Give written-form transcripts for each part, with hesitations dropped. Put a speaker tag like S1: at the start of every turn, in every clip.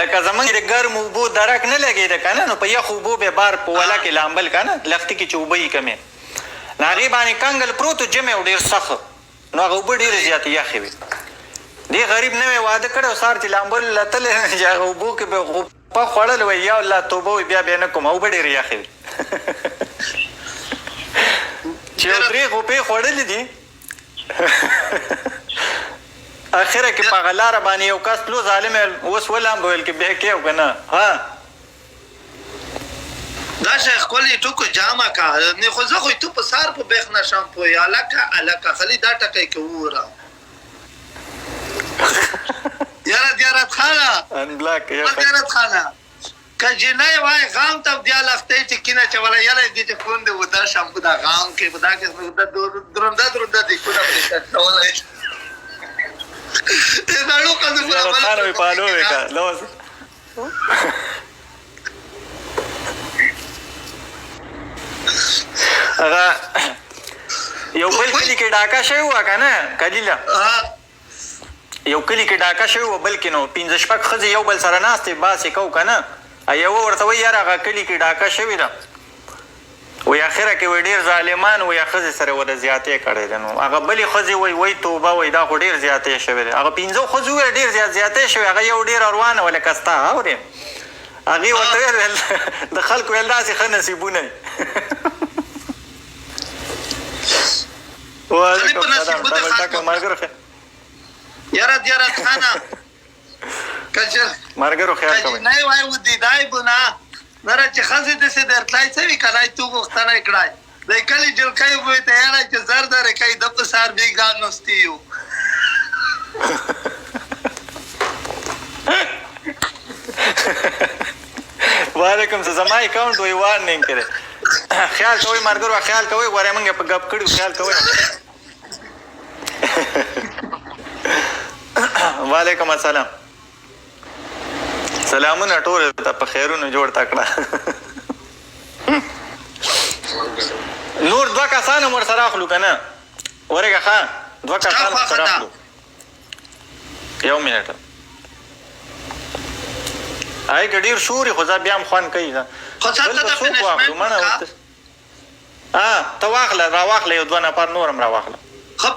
S1: لکه زمونږ د ګرمو اوبو درک نه لګېده که نه، نو په یخو اوبو به بار په وله کې لامبل که نه، لښتي کې چې اوبه وي کومې، نو هغې باندې کنګل پروت و، ژمی و ډېر سخت، نو هغه اوبه ډېرې زیاتې یخې وې. دې غریب نوی واده کړی و، سهار چې لامبلو له تللی نو چې هغه اوبو کې به غوپه خوړل، وایي یا الله توبه، وایي بیا به یې نه کوم، اوبه ډېرې یخې وې. چې یو درې غوپې خوړلې دي، اخره کې په هغه لاره باندې یو کس تلو، ظالم ویل اوس ولامبه، ویل کې بیا کې او که نه ها.
S2: دا شی ښکلی ټکو جامه کا نه، خو زه خو تو په سار په بیخ نشم پوی. الکه الکه خلی دا ټکی کې ووره یاره دیارت خانه
S1: انبلاک یو
S2: دیارت خانه که جنۍ وای غام ته بیا لختۍ چې کینه چوله یاره دې چې فون دې ودا شامپو دا غام کې دا کې درونده درونده دې کونه پرې کټولای دې نړو قدو
S1: پورا بل وی پالو وی کا لوس. هغه یو بل کلی کې ډاکه شوی و کنه کلیله، یو کلی کې ډاکه شوی و بل کې، نو پنځه شپږ ښځې یو بل سره ناستې باسې کو که نه، یوه ورته وایي یاره هغه کلي کې ډاکه شوې ده، وایي اخره کې وایي ډېر ظالمان وایي ښځې سره ورله زیاتی کړی دی. نو هغه بلې ښځې وایي وایي توبه، وایي دا خو ډېر زیاتی شوی دی. هغه پنځو ښځو وویل ډېر زیات زیاتی شوی، هغه یو ډېره روانه وه لکه ستا اورې، هغې ورته ویل د خلکو ویل داسې ښه نصیبونه وي. وعلیکم سلام ډبل ټک ملګرو خیر.
S2: یاره دیارت خانه کچر
S1: ملګرو خیال کوئ.
S2: نه وای و دی دای بنا نره چې خزه د سه درتلای څه وی کلای تو غختنه کړای د کلی جلکای وې ته یاره چې زر زر کوي د په سار بیګان نستیو.
S1: وعلیکم زما اکاونټ وی وارنینګ کړي. خیال کوئ ملګرو، خیال کوئ، غواړئ موږ په ګپ کړو، خیال کوئ. وعلیکم السلام، سلامونه ټول ته په خیرونو جوړ تکړه. نور دوه کسان هم ورسره اخلو که نه؟ ورګه ښه دوه کسان ورسره اخلو. یو منټ، هغې کې ډېر شوري خو ځه بیا هم خوند کوي.
S2: خو څه
S1: بل به څوک واخلو؟ مڼه ورته ته واخله، راواخله، یو دوه نفر نور هم راواخله.
S2: ښه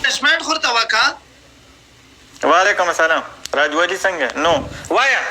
S2: پنشمنټ خو ورته وکړه.
S1: وعلیکم السلام راجوالي، څنګه؟ نو وایه.